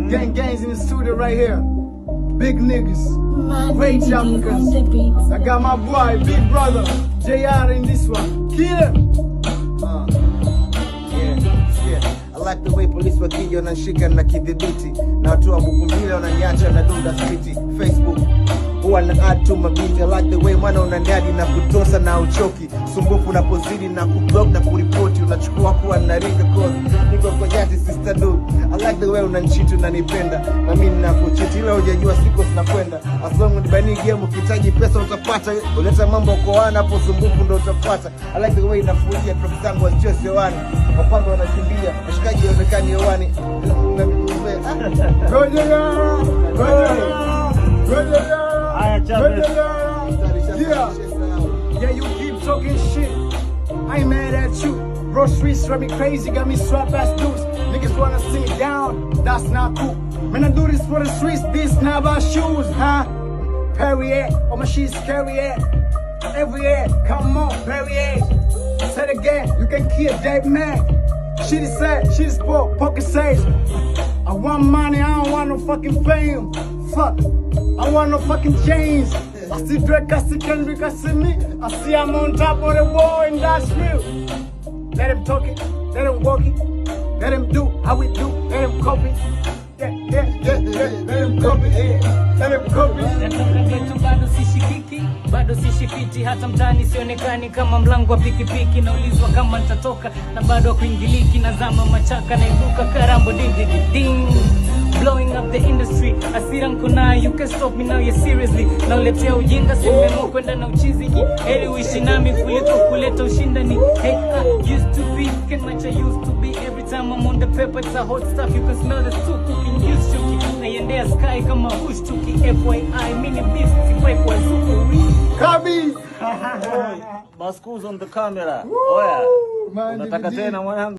Gang gangs in the studio right here. Big niggas. Great Africans. I got my boy, big brother, JR in this one. Kill him. Yeah. I like the way polisi wakija wanashika na kidhibiti na watu buku mbili wananiacha na dunda street. Facebook huwa na add to mabinti. I like the way mwana unaniadi na kutosa na uchoki sumbufu unapozidi na kublock na kuripoti, unachukua kuwa naringa cause niko kwa jati sister do. I like the way unanicheat, unanipenda na mimi nakucheat, ila hujajua siku zinakwenda. As long as bani game, ukihitaji pesa utapata, uleta mambo kwa wana hapo sumbufu ndo utapata. I like the way inafulia tracks zangu wazicheze hewani, wapambe wanakimbia, washikaji waonekani hewani. Go JR! Go JR! Go JR! Haya, Chavez. Go JR! Yeah. Yeah, you keep talking shit. I ain't mad at you. Bro, streets drive me crazy, got me strapped ass dudes. Niggas wanna see me down, that's not cool. Man, I do this for the streets, this not about shoes, huh? Perrier, all my shit's carry. Every year, come on, Perrier. Say it again, you can kill dead man. Shit is sad, shit is poor, pocket says. I want money, I don't want no fucking fame. Fuck, I want no fucking chains. I see Drake, I see Kendrick, I see me. I see I'm on top of the wall and that's real. Let him talk it, let him walk it, let him do how we do, let him copy. Yeah, let him copy, yeah. Let him copy. Natoka geto bado sishikiki, bado sishifiti, hata mtaani sionekani kama mlango wa pikipiki. Naulizwa kama nitatoka na bado kuingiliki, nazama machaka naibuka karambo ding ding ding ding. Blowing up the industry, hasira nko nayo, you can stop me now, yeah, seriously. Nauletea ujinga, simeamua kwenda na uchizi, heri uishi nami kuliko kuleta ushindani. Hey, I used to be, can much I used to be. Every time I'm on the paper, it's a hot stuff, you can smell the stew cooking, used to naiendea sky kama hushtuki. FYI, mini beast, sifai kwa zuku. Kabi! Bascos on the camera. Oya. Man, Unataka DVD. Tena mwanangu.